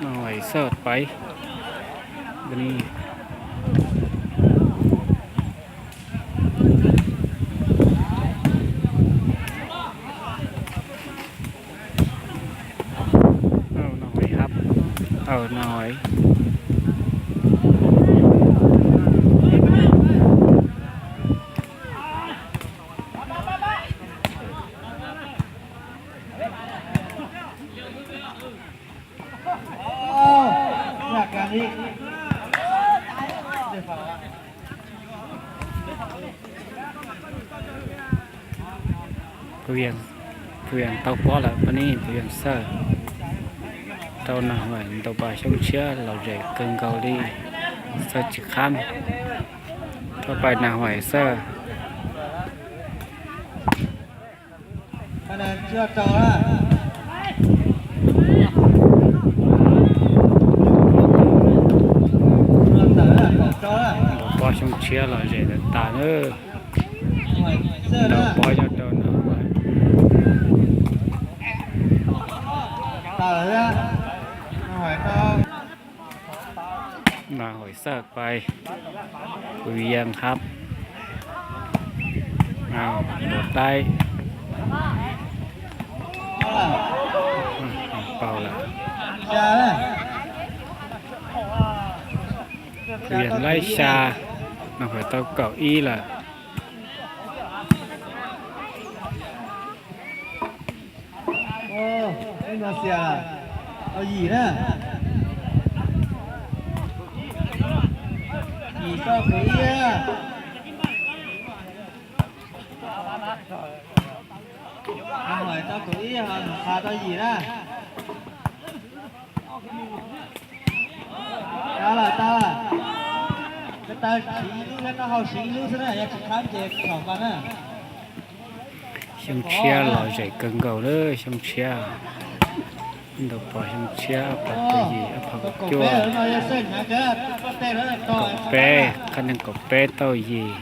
Nag Hais Xaj pais. Nag Hais hab, Nag Hais. Tus Vias tau pob lawm, pab nib Tus Vias Xaj rau Nag Hais ntaus pas xyoo tshiab lom zem kawg nkaus li. Xaj tsis khab, rau pais Nag Hais Xaj. Ntaus pob xyoo tshiab lom zem lawm tas na. Ntaus pob nyob rau no. Nag Hais Xaj pais, Tus Vias hab, Npus Taib, Paus lawm. Tus Vias laib xya, Nag Hais tau kaum ib lawm. Xiam tau yim na. Yim tau kaum ib. Nag Hais tau kaum ib, Npus Taib tau yim na. Tas lawm, tas lawm. Peb tau siv ib lub, peb tau hau siv ib lub xwb na, yog tsis khab ces txhaum pas na. Xyoo tshiab lom zem kawg nkaus lawm, xyoo tshiab. Ntaus pas xyoo tshiab ob phav kaum yim, ob phav kaum cuaj, kaum peb, qhab neeg kaum peb tau yim.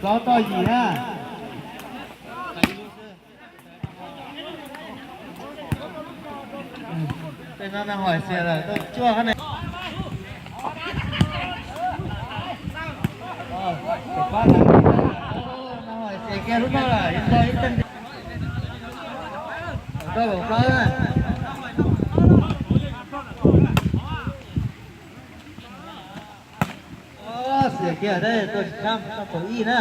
Plaub tau yim na. Tej no Nag Hais xiam lawm, tau cuaj qhab ne. Nag Hais xiam kiag lub no lawm, ib tau ib teeg. Tau kaum plaub na. Xiam kiag, tau tsis khab, tau kaum ib na.